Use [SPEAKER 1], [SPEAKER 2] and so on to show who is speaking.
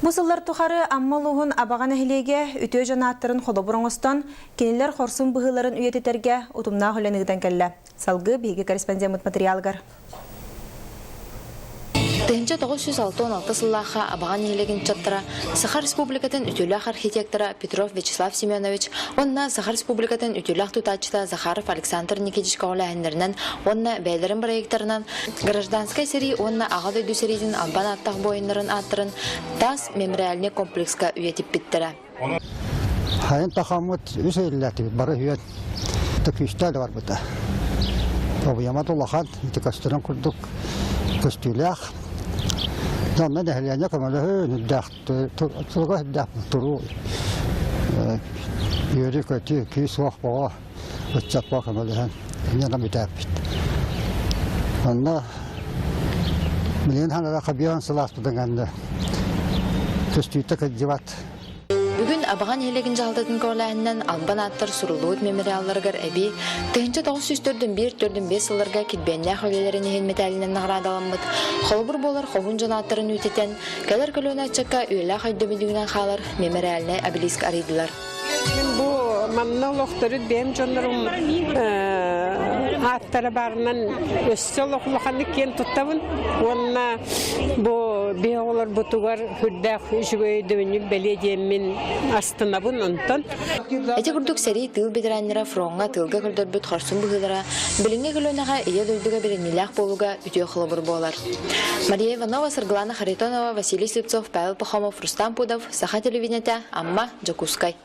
[SPEAKER 1] Бу сыллар тухары Амма улууһун Абаҕа нэһилиэгэ үтүө дьон ааттарын холобур оҥостон, кинилэр хорсун быһыыларын үйэтитэргэ утумнаах үлэни ыытан кэллэ. Салгыы биһиги корреспондеммыт материалыгар.
[SPEAKER 2] 1966 сыллаахха Абаҕа нэһилиэгин ыччаттара Саха Республикатын үтүөлээх архитектора Петров Вячеслав Семенович уонна Саха Республикатын үтүөлээх тутааччыта Захаров Александр Никитич көҕүлээһиннэринэн уонна бэйэлэрин бырайыактарынан Гражданскай сэрии уонна Аҕа дойду сэриитин албан ааттаах буойуннарын ааттарын таас мемориальнай комплекска үйэтиппиттэрэ.
[SPEAKER 3] Хайын тахаммыт үс ыйыллаатыбыт бары үөн күүстээх да барбыта. Обуйамат улахан, ити көстөрүн курдук көстүүлээх. Онно нэһилиэнньэ көмөлөһөн үрдээх туруга үрдээх туруу үөрүү-көтүү күүс-уох боҕо ыччат буо көмөлөһөн инньэ бүтээппит. Онно билигин ханара хабион сылааспытын кэннэ көстүүтэ кырдьыбат.
[SPEAKER 2] Бүгүн Абаҕа нэһилиэгин дьаһалтатын көҕүлээһининэн Албан ааттар суруллубут мемориалларыгар эбии 1904-45 сылларга килбиэннээх үлэлэрин иһин мэтээлинэн наҕараадаламмыт холобур буолар хоһуун дьон ааттарын үтэтэн, кэлэр көлүөнэ ыччакка үйэлээх өйдөбүнньүгүнэн хаалар мемориальнай обелиск арыйдылар.
[SPEAKER 4] Мин бу манна олохторут бэйэм дьоннорум ааттара баарынан өссө олох улаханнык киэн туттабын уонна бу биһи оҕолорбутугар сүрдээх үчүгэй өйдөбүнньүк бэлиэ диэммин астынабын онтон.
[SPEAKER 2] Ити курдук сэрии тыыл бэтэрээннэрэ фроҥҥа тыылга көрдөрбүт хорсун быһыылара билиҥҥи көлүөнэҕэ Ийэ дойдуга бэриниилээх буолууга үтүө холобур буолар. Мария Иванова, Саргылана Харитонова, Василий Слепцов, Павел Пахомов, Рустам Пудов, Саха телевидениетэ, Амма, Дьокуускай.